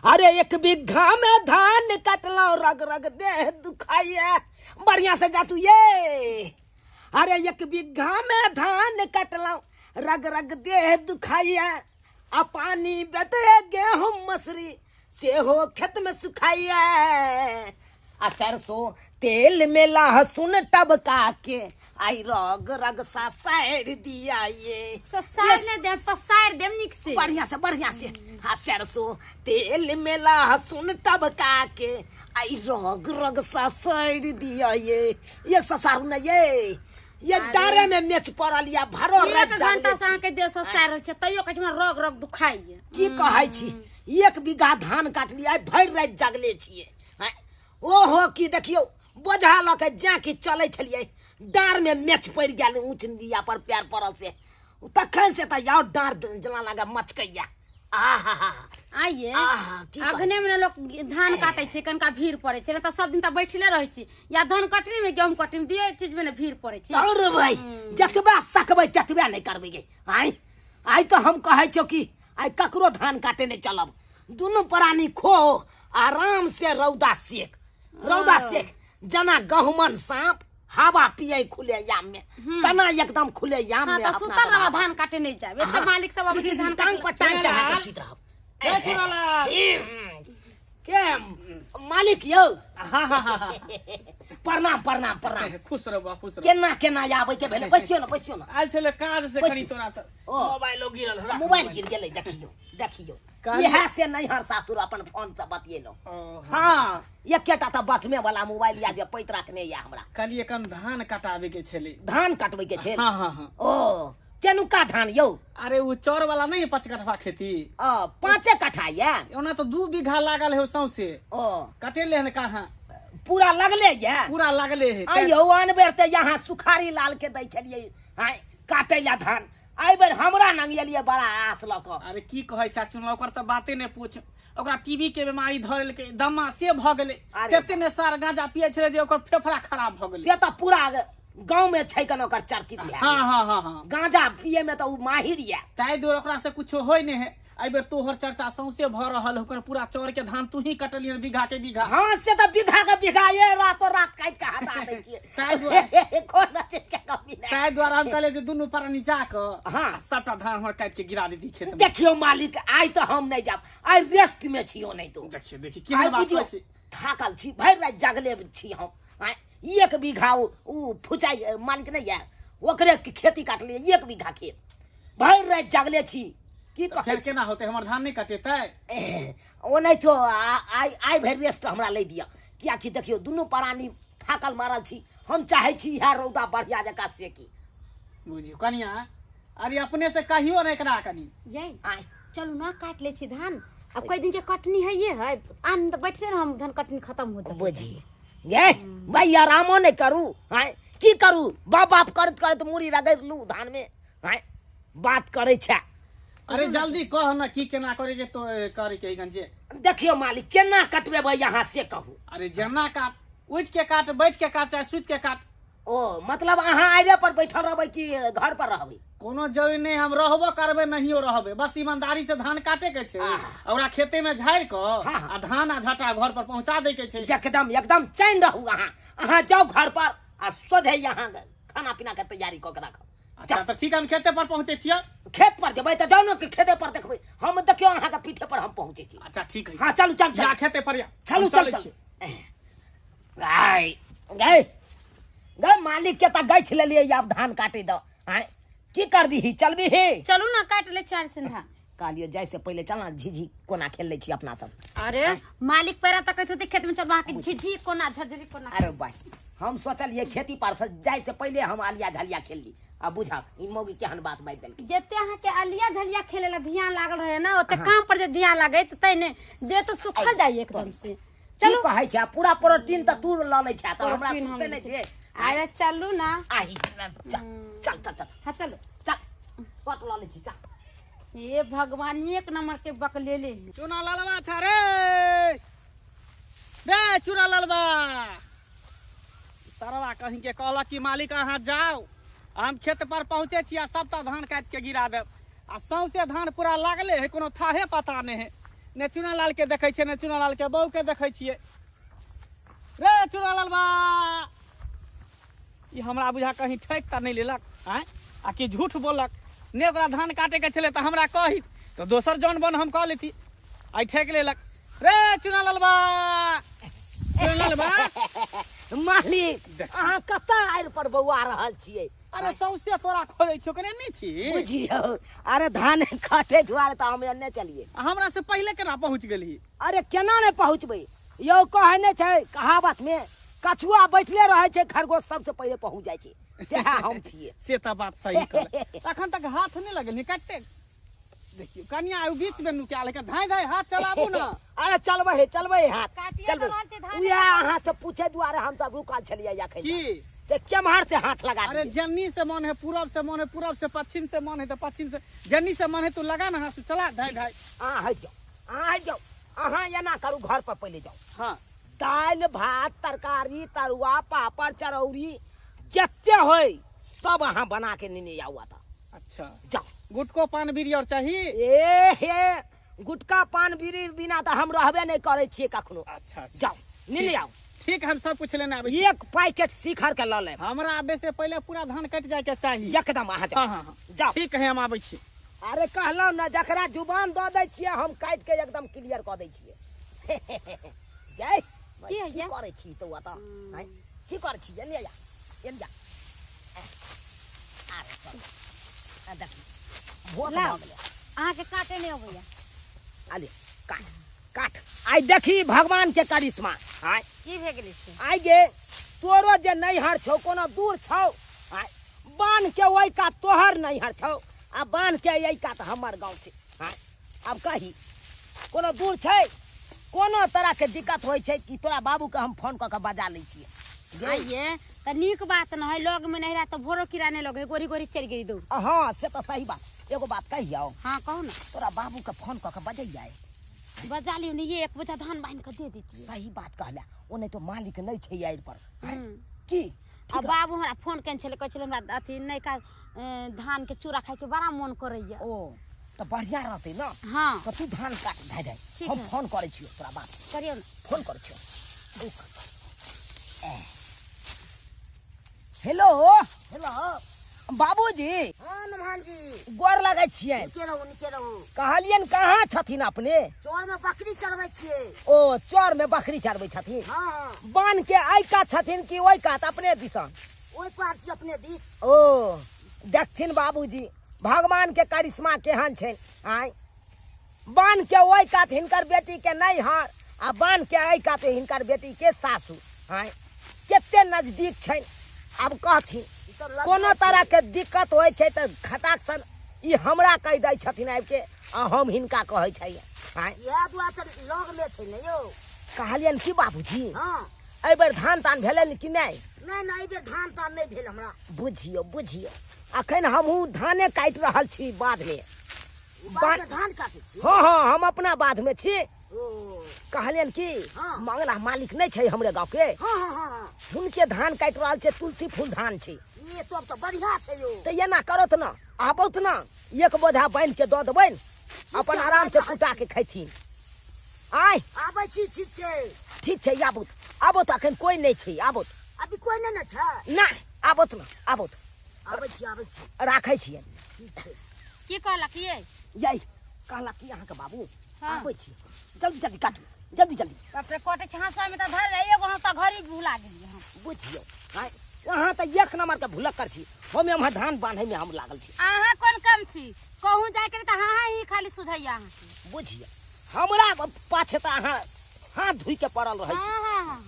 अरे एक बीघा में धान कटलहुँ, रग रग देह दुखाइए। बढ़िया से जा तू ये। अरे एक बीघा में धान कटलहुँ, रग रग देह दुखाइए। आ पानी बेते गेहूं मसरी सेहो खेत में सुखाइए। आ सरसों तेल में लहसुन टबका के आई रग रग ससार दिया ये। ससार ने देम, पसार देम निक से। बढ़िया से, बढ़िया से। हाँ, सरसों तेल में लहसुन टबका के आई रग रग ससार दिया ये। ये ससारू न ये डारे में मेच पड़ल या भरो एक रात घंटा जागले से छी। अहाँके देह ससार होइ छै, तैयो कहै छै हमरा रग रग दुखाइए। की कहै छी, एक बीघा धान काटलियै, भरि राति जागले छियै। आँय, ओहो की देखियौ बोझा लऽ के जा कि चलै छलियै, डाँर में मेच पड़ि गेल, ऊँच दिया पर पैर पड़ल से तखन से तऽ और डाँर जेना लागे मचकैया। आहा आइए आहा, की कहै? अखने में लोग धान काटे छै, कनका भीड़ पड़े छै, नहि तऽ सब दिन तऽ बैठले रहै छी, या धान कटनी में गेहूं कटनी में दियो चीज में ने भीड़ पड़े छै। अरे भाई, जतबा सकबै ततबे नहि करबै गे। आइ आइ तऽ हम कहै छियौ कि आइ ककरो धान काटे नहि चलब, दुनू प्राणी खो आराम से रौदा सेक, रौदा सेक जना गहुमन सांप हवा पिए खुले याम में, तना एकदम खुले याम हाँ में तऽ अपना सुतल सब रहब, हवा। धान काटे नहि जायब, एते मालिक सब अबै छै धान टांग काटे पर टांग चढ़ा के सुति रहब। जय चुनालाल। के मालिक यौ? हाँ हाँ हाँ हाँ। प्रणाम प्रणाम प्रणाम। खुश रह बा, खुश रह। केना केना आबै के भेलै? बैसियो ने, बैसियो ने। आयल छलै काज से बैसियो। कनी तोरा तऽ ओ। मोबाइलो गिरल हो, राख। मोबाइल गिर गेलै, देखियो देखियो। कहलियै- इएह से नैहर सासुर अपन फोन से बतियेलहुँ। ओ, हाँ, एकेटा तऽ बटमे वाला मोबाइल या जे पैत रखने या हमरा। कहलियै कन धान कटाबे के छलै। धान कटबै के छै? हाँ हाँ हाँ। ओ केनुका धान यौ? अरे ओ चौर वाला नहीं है 5 कट्ठा खेती। ओ 5 कट्ठा या? ओना तो 2 बीघा लागल है सौंसे। ओ कटेले हन कहाँ? पूरा लगले या? पूरा लागले है। आइयो आन बेर तऽ यहाँ सुखारी लाल के दै छलियै आँय काटै ला धान, एहि बेर हमरा नंगेलियै बड़ा आस लऽ कऽ। अरे की कहै छै चुनला, ओकर तऽ बाते नहि पूछ, ओकरा टीबी के बीमारी धऽ लेलकै, दमा से भऽ गेलै, अरे कते ने सार गांजा पियै छलै जे ओकर फेफड़ा खराब भऽ गेलै। से तऽ पूरा गाँव में छै कन ओकर चर्चित भए हाँ गेल। हाँ हाँ हाँ। गांजा पिए में तऽ ओ माहिर या। ताहि दुआरे ओकरा से कुछो होइ नहि है। एहि बेर तोहर चर्चा सौंसे भऽ रहल है, ओकर पूरा चौर के धान तू ही कटलियन बीघा के बीघा। हाँ से तऽ बीघा के बीघा ये रातो रात काटि के हटा दै छियै। ताहि दुआरे कोनो चीज के कमी नहि। ताहि दुआरे हम कहलियै जे दुनू प्राणी जा कऽ हाँ। आ सबटा धान हमर काटि के गिरा देती खेत में। देखियौ मालिक, आइ तऽ हम नहि जायब, आइ रेस्ट में छियौ। नहि तो देखियौ देखियौ आइ केहन बात बुझियौ होइ छै। थाकल छी, भरि राति जागले छी हम। आँय, 1 बीघा ओ फुचाइ मालिक नहि यऽ ओकरे खेती काटलियै, 1 बीघा खेत भरि राति जागले छी। की तऽ कहै फेर छी? केना होतै, हमर धान नहि कटेतै? ओ नहि तो आइ आइ भरि रेस्ट हमरा लै दिअ, कियाकि देखियौ दुनू प्राणी थाकल मारल छी, हम चाहै छी इएह रौदा बढ़िया जकाँ सेकी। बुझियौ कनिया, अरे अपने से कहियो ने एकरा कनी। यै आँय चलू ना काटि लै छी धान, अब कई दिन के कटनी है ये है, आन तऽ बैठले रहम धान कटनी खत्म हो जाए। बुझी गे भाई, आरामो नहि करू? आँय की करू, बाप बाप करैत करैत मूड़ी रगड़ि लू धान में। आँय बात करै छै। अरे जल्दी कह ना की केना करे के तो करे के गंजे। देखियौ मालिक, केना कटबेबै यहाँ से कहू। अरे जेना काट, उठि के काट, बैठ के काट, चाहे सुति के काट। ओ मतलब अहाँ आइरे पर बैठल रहबै कि घर पर रहबै? कोनो जरूरी नहि, हम रहबो करबै नहियो रहबै, बस ईमानदारी से धान काटे के छै आहा। ओकरा खेते में झाड़ि कऽ हाँ, हाँ। आ धान आ झटा घर पर पहुंचा दै के छै। एकदम एकदम चैन रहू अहाँ, अहाँ जाउ घर पर आ सोझे यहाँ खाना पीना के तैयारी कऽ के राखब। अच्छा तऽ ठीक है, हम खेते पर पहुंचे छियै। खेत पर जेबै तऽ जाउ ने कि खेते पर देखबै हम, देखियौ अहाँके पीठे पर हम पहुँचै छी। अच्छा ठीक है। हाँ चलू चलू या चलू खेते पर या, चलू हम चलू चलै चलू। छियै। आइ गए गए मालिक के तऽ गछि लेलियै, आब धान काटे दऽ। आँय की करबिही, चलबिही? चलू ना काटि लै छी आर से धान। कहलियौ जाइ से पहिले चल ना, झिझी कोना खेल लै छी अपना सब। अरे मालिक पैरा तकैत होतै खेत में, चलू अहाँके झिझी कोना झझरी कोना। अरे भाई, हम सोचलियै खेती पर से जाइ से पहिले हम आलिया झलिया खेल ली, आ बुझक ई मौगी केहन बात बाजि देलकै। जते अहाँके आलिया झलिया खेले ला ध्यान लागल रहे ना, ओते काम पर जे ध्यान लागे तै ने देह तऽ सुखल जाय एकदम से। चलू कहै छै पूरा प्रोटीन तऽ तू लऽ लै छै, तऽ हमरा प्रोटीन हम सुते नहि लै दे। अरे चलू ना। आही चल चल चल चल। हाँ चलू चल पट लऽ लै छी चल। हे भगवान, एक नंबर के बकलेले है। चूना ललवा छा रे बे, चूना ललवा सरवा कहीं के कहलक कि मालिक अहाँ जाओ, हम खेत पर पहुँचे छी आ सबटा धान काटि के गिरा देब, आ सौंसे धान पूरा लागले है, कोनो थाहे पता नहीं है। ने चुनालाल के देखै छियै, ने चुनालाल के बहू के देखै छियै। रे चुनालाल बा, ई हमरा बुझा कहीं ठकि तऽ नहि लेलक आँय, आ कि झूठ बोललक? ने ओकरा धान काटे के छलै तऽ हमरा कही तऽ दोसर जौन बन हम कऽ लेती, आइ ठकि लेलक। रे चुनालाल बा, चुनालाल बा। मालिक अहाँ कतऽ आरि पर बौआ रहल छियै? अरे सौंसे तोरा खोजै छियौ, कने नहि छी? बुझियौ, अरे धान काटे दुआरे तऽ हम एन्ने चलियै। हमरा से पहिले केना पहुँच गेलही? अरे केना नहि पहुँचबै यौ, कहै नहि छै कहावत में कछुआ बैठले रहै छै, खरगोश सबसे पहिले पहुँच जाइ छै, सएह हम छियै। से तऽ बात सही कहले। अखन तक हाथ नहि लगल काटते। देखियौ कनिया आइ बीच में नुकायल है, धाय धाय हाथ चलाबू ना। अरे चलबै है, चलबै हाथ चलबै। उएह अहाँ से पूछे दुआरे हम सब रुकल छलियै अखन की से केम्हर से हाथ लगा। अरे जन्नी से मन है पूरब से मन है, पूरब से पश्चिम से मन है तो पश्चिम से, जन्नी से मन है तू लगा ना हाथ चला धाय धाय। अहाँ हटि जाउ, अहाँ हटि जाउ, अहाँ एना करू घर पर पहिले जाउ। हाँ, दालि भात तरकारी तरुआ पापड़ चरौरी जते होय सब अहाँ बना के नेने आउ। अच्छा जाउ। गुटको पान बीड़ी और चाही? ए हे, गुटका पान बीड़ी बिना तऽ हम रहबे नहि करै छियै कखनो। अच्छा जाउ नेने आउ। ठीक, हम सब कुछ लेने आबै छी। एक पैकेट शिखर के लऽ लेब। हमरा आबे से पहिले पूरा धान कटि जाय के चाही एकदम। अहाँ जाउ। हाँ हाँ जाउ। ठीक है, हम आबै छी। अरे कहलहुँ ने जकरा जुबान दऽ दै छियै हम काटि के एकदम क्लियर कऽ दै छियै। जय की करै छी तो अतऽ? की करै छी? एने जा, एने जा। अरे देखी भोट भऽ गेलै। अहाँके काटे नहि अबैया। अरे काट काट, आइ देखी भगवान के करिश्मा। आइ की भए गेलै से? आइ गे तोरो जे नैहर छौ कोनो दूर छौ? आइ बान्ह के ओहि कात तोहर नैहर छौ आ बान्ह के एहि कात हमर गाँव छै। आइ आब कही कोनो दूर छै? कोनो तरह के दिक्कत होइ छै कि तोरा बाबू के हम फोन कऽ के बजा लै छियै। आइये तऽ नीक बात न है, लग में नहीं रहा तऽ भोरो कीड़ा नहीं लगे, गोरी गोरी चलि गेली दौड़। हाँ से तऽ सही बात। एगो बात कहियौ? हाँ कहू ना। तोरा बाबू के फोन कऽ के बजैयै? बजा लियौ ने, ये एक बोझा धान बान्हि कऽ दे देतियै। सही बात कहला, ओ नहि तो मालिक नहि छै आइ पर की। आ बाबू हमरा फोन केने छलै, कहै छलै हमरा अथी नयका धान के चूड़ा खायके बड़ा मोन करैया। ओ तऽ बढ़िया रहतै ना। हाँ तऽ तू धान काट धाय धाय, हम फोन करै छियौ तोरा बाप। करियौ ने। फोन करै छियौ। हेलो हेलो बाबूजी। हाँ नमहान जी, गोर लगै छियै। नीके रहू, नीके रहू। कहलियनि कहाँ छथिन अपने? चौर में बकरी चरबै छियै। ओ चौर में बकरी चरबै छथिन? हाँ। बान्ह के एहि कात छथिन कि ओहि कात अपने दिसन? ओहि पार छी, अपने दिस। ओ देखथिन बाबूजी भगवान के करिश्मा केहन छै। आँय बान्ह के ओहि कात हिनकर बेटी के नैहर आ बान्ह के एहि कात हिनकर बेटी के सासु। आँय कते नजदीक छै। आब कहथिन कोनो तरह के दिक्कत होइ छै तऽ खटाक सन ई हमरा कहि दै छथिन आबि के आ हम हिनका कहै छियै। आँय इएह दुआरे तऽ लग में छै ने यौ। कहलियनि की बाबूजी? हाँ। एहि बेर धान तान भेलै कि नहि? नहि नहि, एहि बेर धान तान नहि भेल हमरा। बुझियौ बुझियौ, अखन हमहूँ धाने काटि रहल छी बाधमे। धान काटै छी? हाँ हाँ, हम अपना बाधमे छी। ओ कहलियनि की हाँ। मंगला मालिक नहि छै हमरे गाँव के? हाँ हाँ हाँ, हुनके धान काटि रहल छै, तुलसी फूल धान छै। ये तब तऽ बढ़िया छै यौ। तऽ एना करत न, आबौत न, एक बोझा बान्हि के दऽ देबनि, अपन आराम से कुटा के खैथिन। आय आबै छी। ठीक छै, ठीक छै, आबौत आबौत, अखन कोइ नहि छै। आबौत अभी कोइ नहि ने छै? नहि, आबौत न, आबौत। आबै छी, आबै छी, राखै छियै। ठीक छै। की कहलक ये? यही कहलक की अहाँके बाबू? आबै छी, जल्दी जल्दी काटू, जल्दी जल्दी। बाप रे, कटै छै हँसुआ में तऽ धर, एगो हँसुआ घरे भुला गेलियै हम। बुझियौ अहाँ तऽ एक नंबर के भुलक्कर छी। हम एम्हर धान बान्है में हम लागल छी। अहाँ कोन कम छी, कहूँ जायके तऽ हाँ ही खाली सुझैया अहाँके। बुझियौ हमरा पाछे तऽ अहाँ हाथ धोइ के पड़ल रहै छी। हाँ हाँ हाँ,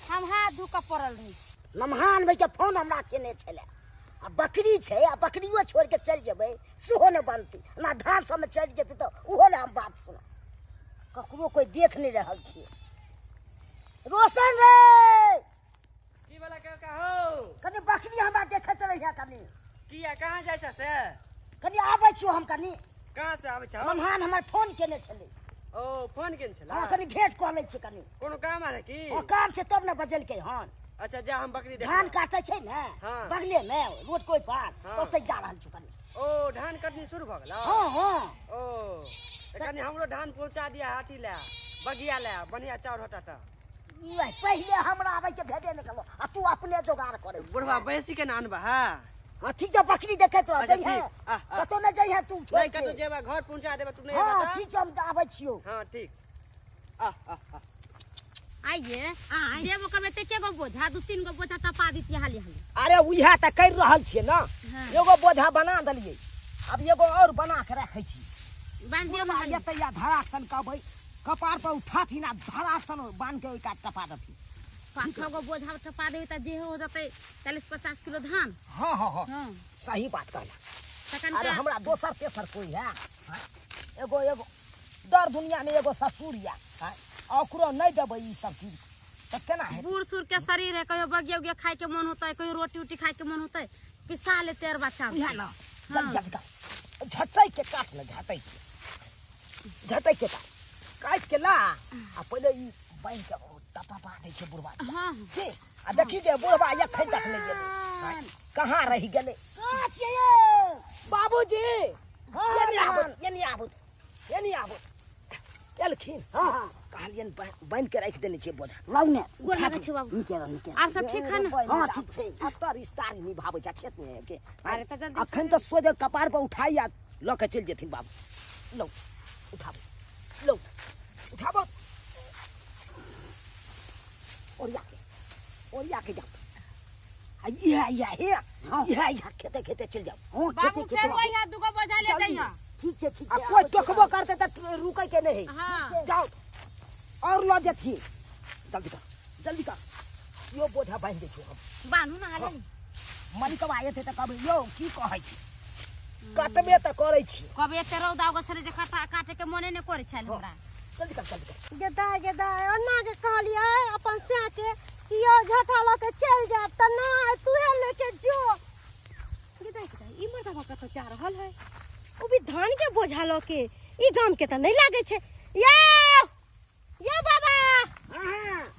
हम हाथ धो के पड़ल रहै छी। नमहान भाई के फोन हमरा केने छलै, आ बकरी छै, आ बकरियो छोड़ि के चलि जेबै सेहो नहि बनतै ना, धान सबमे चलि जेतै तऽ ओहो ने हम बात सुनब। ककरो कोइ देख नहि रहल छियै। रोशन रे, की वाला के कहो? कनि बकरी हमरा देखैत रहिया कनि। किया कहाँ जाइ छ से? कनि आबै छियौ हम कनि। कहाँ से आबै छौ? नमहान हमर फोन केने छलै। ओ फोन केने छलै? हाँ, कनि भेंट कऽ लै छियै कनि। कोनो काम है की? ओ काम छै तब ने बजलकै हन। अच्छा जा, हम बकरी धान काटै छै ने हाँ। बगले में रोड कोई पार, हाँ। ओतै जा रहल छी कनि। ओ धान कटनी शुरू भ गेल। हाँ हाँ। ओ कनी हमरो धान पहुंचा दिया हाथी ले बगिया ले बढ़िया चाउर होता त। पहिले हमरा आबै के भेबे नहि करलो आ तू अपने जोगाड़ करे। बुढ़वा बैसी के ना अनबा। हां हां ठीक छै, बकरी देखैत रह जइहे, कतौ नहि जइहे तू छोड़ नहीं के। कतौ जेबा घर पहुंचा देबा तू नहीं हां अबा। ठीक छै, हम आबै छियौ। हां ठीक। आ आ आइए देबो करबै ते के गो बोझा 2-3 गो बोझा टपा दितियै हाली हाली। अरे उएह तऽ करि रहल छियै ना, एगो बोझा बना देलियै, अब एगो और बना के रखै छी। बान्हि दियौ बुढ़वा एतै या धरासन कहबै कपार पर उठाथिन आ धरासन बान्हि के ओहि कात टपा देथिन। 5-6 गो बोझा टपा देबै तऽ जे हो जेतै 40-50 किलो धान। हाँ हाँ हाँ सही बात कहला। अरे हमरा दोसर तेसर कोई है? एगो एगो दर दुनिया में एगो ससुर या ओकरो नहीं देबै ई सब चीज तऽ केना हेतै? बूढ़ सूढ़ के शरीर है, कहियो बगिया उगिया खाय के मन होतै, कहियो रोटी उटी खाय के मन होतै, पिसा लेतै अरबा चाउर। उएह ना जल्दी जल्दी झटै के काट ने, झटै के झटै के काट काटि के ला आ पहिले ई बान्हि के टपा दै छै बुढ़वा के। आ देखी जे बुढ़वा एखन तक नहि गेलै, कहाँ रहि गेलै? कहाँ छियै यौ बाबूजी? एनी आबू, एनी आबू, एनी आबू। एलखिन। हाँ हाँ। कहलियनि बान्हि के राखि देने छियै बोझा। लाउ ने। गोर लागै छै बाबू। नीके रह, नीके। आर सब ठीक है ना? हाँ ठीक छै। अब तऽ रिश्ता निभाबै छै खेत में के। अरे तऽ जल्दी अखन तऽ सोझे कपार पर उठाई आ लऽ के चलि जेथिन बाबू। लौ उठाबू, लौ उठाबू, ओरिया के ओरिया के जाओ। आ इएह इएह हे इएह इएह खेते खेते चलि जाओ। हाँ बाबू खेते फेर खेते। वही 2 गो बोझा ले जइहा। ठीक छै ठीक आ छै। कोइ टोकबो करतै तऽ रुकै के नहि है। हाँ जाओ और लऽ जेथिन। जल्दी कर जल्दी कर, यो बोझा बान्हि दै छियौ हम। बान्हू ना हाली। मलिकवा एतै तऽ कहबै यौ की कहै छी, कटबे तऽ करै छी। कब एते रौदा उगल छलै जे काटे के मोने नहि करै छल हमरा। जल्दी कर जल्दी कर। गेदा गेदा ओना के कहलियै अपन सै के कि यौ झटा लऽ के चलि जायब तऽ नहि तूहे लेके जो। गेदा गेदा ई मर्दबा कतऽ जा रहल है? ओ भी धान के बोझा लऽ के, ई गाम के तऽ नहि लागै छै। यौ यौ बाबा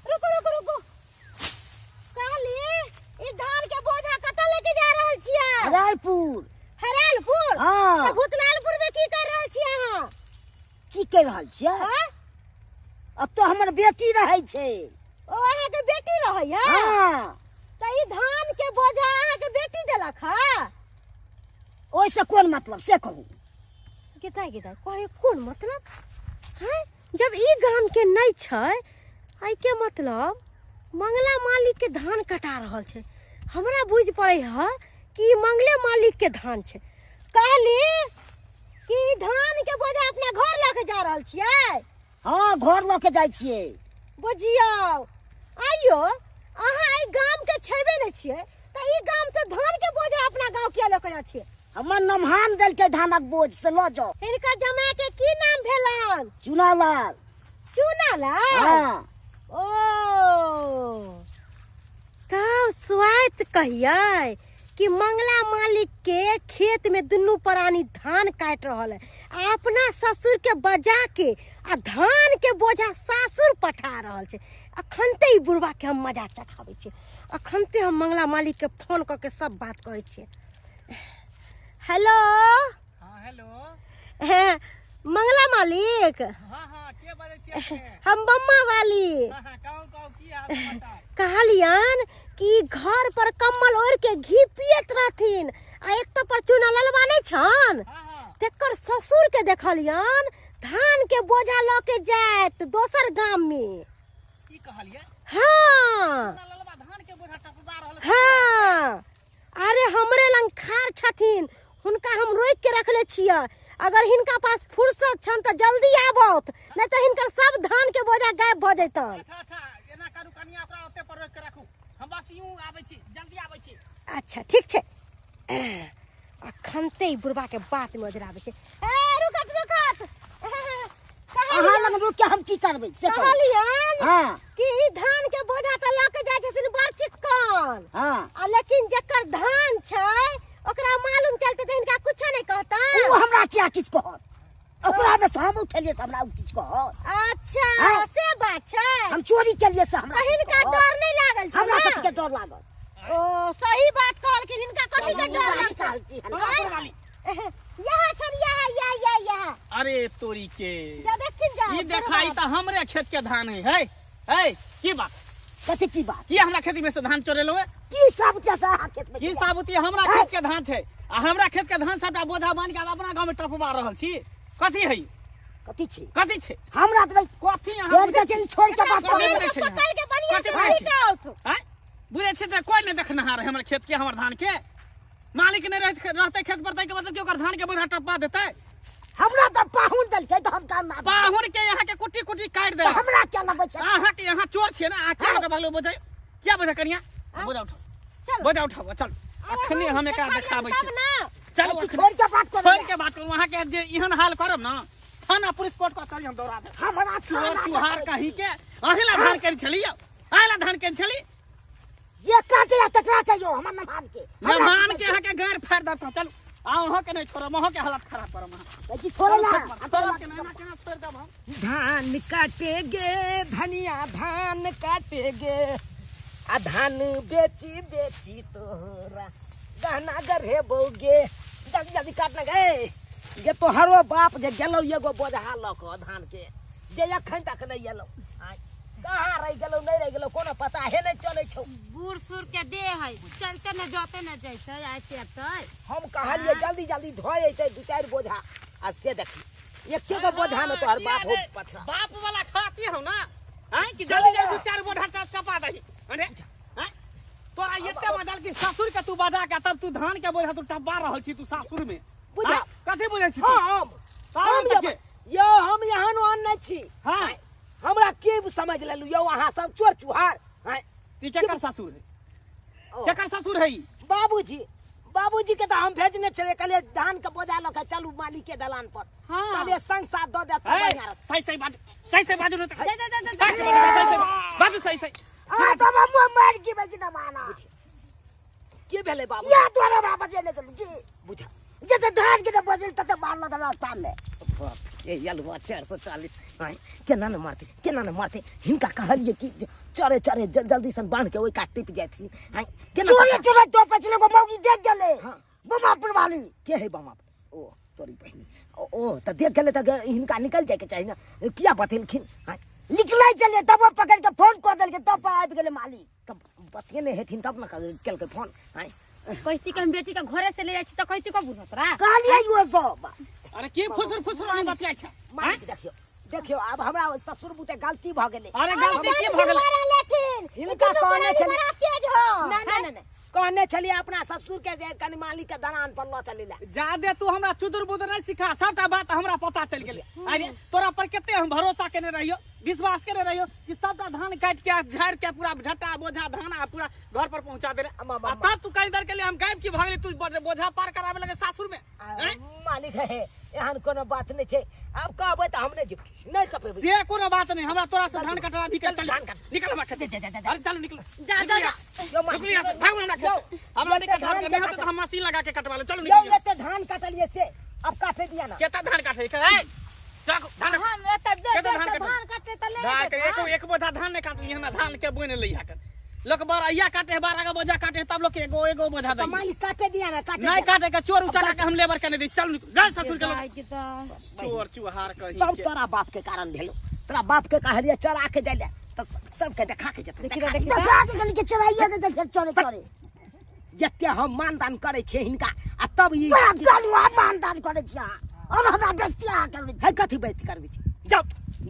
रुकू रुकू रुकू। कहली ई धान के बोझा कतऽ लेके जा रहल छियै? हरालपुर। हरालपुर? हाँ। तऽ भूतलालपुर में की कर रहल छियै अहाँ? की कर रहल छियै? अब तो हमर बेटी रहै छै। ओ अहाँके बेटी रहै है? हाँ। तऽ ई धान के बोझा अहाँके बेटी देलक है? ओहिसँ कोन मतलब से कहू। गेदा गेदा कहे कोन मतलब है? जब ई गाम के नहि छै, एहि के मतलब मंगला मालिक के धान कटा रहल छै। हमरा बुझि पड़ै है कि ई मंगले मालिक के धान छै। कहली कि ई धान के बोझा अपना घर लऽ के जा रहल छियै? हाँ घर लऽ के जाइ छियै। बुझियौ आइयो अहाँ एहि गाम के छेबे नहि छियै तऽ ई गाम से धान के बोझा अपना गाँव किया लऽ के जाइ छियै? हमर नमहान देलकै धानक बोझ से लऽ जाओ। हिनकर जमाय के की नाम भेलन? चुनालाल। चुनालाल? हाँ। ओ तब स्वाइत कहियै कि मंगला मालिक के खेत में दुनू प्राणी धान काटि रहल है आ अपना ससुर के बजा के आ धान के बोझा सासुर पठा रहल छै। अखन ते ई बुढ़वा के हम मजा चखाबै छियै। अखन ते हम मंगला मालिक के फोन कऽ के सब बात कहै छियै। हेलो। हाँ हेलो। मंगला मालिक। हाँ हाँ के बाजै छियै अपने? हम बम्मा वाली। हाँ हाँ कहू कहू की हाल समाचार? कहलियन कि घर पर कम्बल ओढ़ के घी पियत रहथिन आ एक तो पर चूना ललवा नहीं छन। हाँ हाँ। तेकर ससुर के देखलियन धान के बोझा लऽ के जायत दोसर गाम में। की कहलियै? हाँ चूना ललवा धान के बोझा टपबा रहल छै। हाँ। अरे हमरे लंग खार छथिन, हुनका हम रोकि के रखले छियै। अगर हिनका पास फुर्सत छन तऽ जल्दी आबौत, नहीं तऽ हिनकर सब धान के बोझा गायब भऽ जैतन। अच्छा अच्छा एना करू कनिया ओकरा ओते पर रोकि के राखू, हम बस यूं आबै छी, जल्दी आबै छी। अच्छा ठीक छै। अखन ते ई बुढ़वा के बात में ओझराबै छै। ए रुकत रुकत। अहाँ लग रुक के हम की करबै से कहू। कहलियन हाँ कि ई धान के बोझा तऽ लऽ के जाइ छथिन बड़ चिक्कन। हाँ। आ लेकिन जकर धान छै ओकरा मालूम चलतै तऽ हिनका कुछो नहि कहता। ओ हमरा किया किछु कहत? ओकरा में से हम उठेलियै से हमरा ओ किछु कहत? अच्छा हाँ। से बात छै। हम चोरी केलियै से हमरा तऽ हिनका किछु कहत? डर नहि लागल छै हमरा ना? कथी के डर लागल? ओ सही बात कहलखिन, हिनका कथी के डर सही लागल? कहलखिन। बम्मा वाली। अरे तोरी के जा देखथिन जा ई देखाई त हमरे खेत के धान है है है की बात कथी की बात की हमरा खेती में से धान चोरेलो है की साबुत से अहाँ खेत में की साबुती हमरा खेत के धान छै आ हमरा खेत के धान सबटा बोझा बान्हि के आब अपना गाँव में टपवा रहल छी कथी है कथी छै कथी छै हमरा तऽ भाई कथी अहाँ खेत के छै ई छोड़ के बात कथी करू बुझै छै अहाँ? पकड़ के बढ़िया कथी से बुझै छै? पीटाउत आँय? बुझै छै तऽ कोइ नहि देखनिहार है हमर खेत के हमर धान के मालिक नहि रहत रहतै खेत पर ताहिके मतलब कि ओकर धान के बोझा टपा देतै हमरा तऽ पाहुन देलकै तऽ हम काम ना पाहुन के यहाँ के कुट्टी कुट्टी काटि दे हमरा क्या लगबै छै अहाँ के यहाँ चोर छियै ना अहाँ के बगल बोझै क्या बोझै कनिया बोझा उठाओ चल बोझा उठाओ चल अखने हम एकरा देखाबै तब छी ना चलू कथी अखने छोड़ के बात करू छोड़ के बात करू अहाँ के जे एहन हाल करब ना थाना पुलिस कोर्ट को चली हम दौड़ा देब हमरा चोर थाना चुहार कहीं के अहीं ला धान केने छली यौ अहीं ला धान केने छली जे काटे या तकरा कहियो हमर नमान के मेहमान के अहाँ के गाड़ फाड़ि देब चलू आ अहाँ के नहीं छोड़ब अहाँ के हालत खराब करब अहाँ कथी छोड़े ला छोड़ब के ना केना छोड़ि देब हम धान काटेगे धनिया धान काटेगे आ धान बेची बेची तोहरा गहना गढ़े बौगे जल्दी जल्दी काटना गए ये तोहरो बाप जे गेलौ एगो बोझा लऽ कऽ धान के जे एखन तक नहि एलौ आँय, कहाँ रहि गेलौ नहि रहि गेलौ कोनो पता हे नहि चलै छौ बूढ़ सूढ़ के देह है चलते न जोते न जैते आइते अबते हम कहलियै जल्दी जल्दी धोए अयतै दू चारि बोझा आ से देखी एके गो बोझा में तोहर बाप हो पथरा बाप वाला खाती हो ना आँय कि जल्दी जल्दी दू चारि बोझा चपा दही अरे आँय तोरा एते मजाल कि ससुर के तू बजा के तब तू धान के बोझा तू टपा रहल छी तू सासुर में बुझा। आँय, कथी बुझै छी तू? हम हम हम के? यौ हम एहन ओहन नहि छी हाँ हमरा के समझ लेलु यौ अहाँ सब चोर चुहार आँय, ई केकर ससुर है ओ, केकर ससुर है ई? बाबूजी बाबूजी के तऽ हम भेजने छलियै कहलियै धान के बोझा लऽ के चलू मालिक के दलान पर हाँ। कहलियै संग साथ दऽ देत तऽ ए, बढ़िआँ रहत। सही सही बाजू सही सही बाजू नहीं जा जा जा जा, सही सही बाजू सही सही आ तब हम मार के बेची ना माना के भेलै बाबू या तोरा बाप जे ने चलू जी बुझा जते धान के बजल तते मारल त रास्ता में बाप रे यलुआ 440 आँय, केना ने मारतै केना ने मारतै हिनका कहलियै कि जे चरे चरे जल्दी सन बान्ह के ओहि कात टिप जाथिन आँय, केना चोरे पता- चोरे तो पछले को मौगी देख गेले हाँ। बमा पर वाली के है बामा ओ तोरी बहिनी ओ, ओ तऽ देख गेलै तऽ हिनका निकलि जायके चाही ने किया बतेलखिन आँय, निकलै चले तब पकड़ के फोन कऽ देलके तब पर आबि गेलै मालिक तब बतेने हेथिन तब ने केलकै फोन आँय कहती कि हम बेटी के घरे से ले जाइ छी तऽ कहती को बुझत रा कहलियै इहो सब अरे की फुसुर फुसुर अहाँ बतियाइ छै मालिक देखियौ देखियौ आब हमरा ससुर बुते गलती भऽ गेलै अरे गलती की भऽ गेलै लेथिन हिनका कहने छलियै बड़ा तेज हो नहि नहि नहि नहि कहने छलियै अपना ससुर के जे कनि मालिक के दलान पर लऽ चलै लए जादे तू हमरा चुदुर बुदुर नहीं सिखा सबटा बात हमरा पता चल गेलै अरे तोरा पर कते हम भरोसा केने रहियो विश्वास केने रहियो कि सबटा धान काटि के झाड़ि के पूरा झट्टा बोझा धान आ पूरा घर पर पहुंचा दे रहे अम्मा, आ तब तू कहीं दर के लिए हम गायब की भऽ गेली तू बोझा पार कराबे लगे सासुर में हैं? मालिक है एहन कोनो बात नहीं छै आब कहबै तऽ हम नहि जेबै नहि कपेबै से कोनो बात नहीं हमरा तोरा से धान कटवा भी चल धान काट। निकल हमरा खेत अरे चल निकल जा जा जा यौ मालिक, निकल यहाँ से, भागो हमरा खेत से। हमरा नहीं कटवा धान के नहीं के होते तो हम मशीन लगा के कटवा ले चलो यौ निकल एते धान कटलियै से अब काटे दिया ना केता धान काटे ए चल धान हम एते केते धान धान कटल? धान काटे त ले धान के एको एक बोझा धान नहीं काटली ना धान के बोने लई कर लोग बारह काटे है 12 का बोझा काटे है तब लोग के एगो एगो बोझा दे तऽ मालिक काटे दिया ना काटे नहीं दिया। काटे के चोर उचा के हम लेबर के नहीं दी चल निकल जा ससुर के लोग चोर चुहार कहीं सब के। तोरा बाप के कारण भेलो तोरा बाप के कहलियै चोरा के जाइ ले तऽ सबके देखा के जेतै देखी देखा देखी देखा के गेली के चोराइए के देलकै चोरे चोरे जते हम मानदान करै छियै हिनका आ तब ई बड़ा गलुआ मानदान करै छी अहाँ और हमरा बेइज्जती अहाँ करबै है कथी बेइज्जती करबै छी जाउ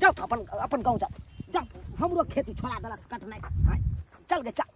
जाउ तऽ अपन अपन गाँव जाउ जाउ हमरो खेती छोड़ा देलक कटनाइ हाँ, चल गे चल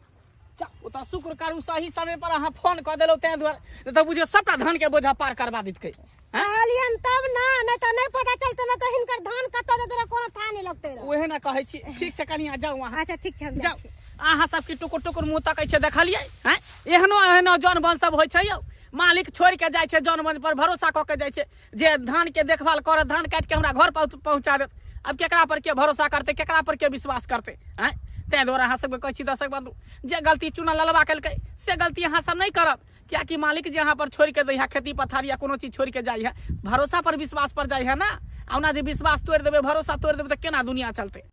चल ओ तऽ शुक्र करू सही समय पर अहाँ फोन कऽ देलहुँ ताहि दुआरे नहि तऽ बुझियौ सबटा धान के बोझा पार करबा दितकै कहलियन तब ना नहीं तो नहीं पता चलते ना तो हिनकर धान कतऽ जेतै रह कोनो था नहीं लगते रह ओहे ने कहै छी ठीक छै कनिया जाउ अहाँ अच्छा ठीक छै हम जाइ जाउ छी अहाँ सबके टुकुर टुकुर मुँह तकै छै देखलियै हैं एहनो एहनो जन बन सब होइ छै यौ मालिक छोड़ि के जाइ छै जन बन पर भरोसा कऽ के जाइ छै जे धान के देखभाल करत धान काटि के हमरा घर पहुँचा देत अब केकरा पर के भरोसा करतै केकरा पर के विश्वास करतै हैं ताहि दुआरे अहाँ सबके कहै छी दर्शक बंधु जे गलती चुना ललबा केलकै से गलती अहाँ सब नहि करब कियाकि मालिक जे अहाँ पर छोड़ि के दै है खेती पथारी या कोनो चीज छोड़ि के जाइ है भरोसा पर विश्वास पर जाइ है ना आ ओना जे विश्वास तोड़ि देबै भरोसा तोड़ि देबै तऽ केना दुनिया चलतै।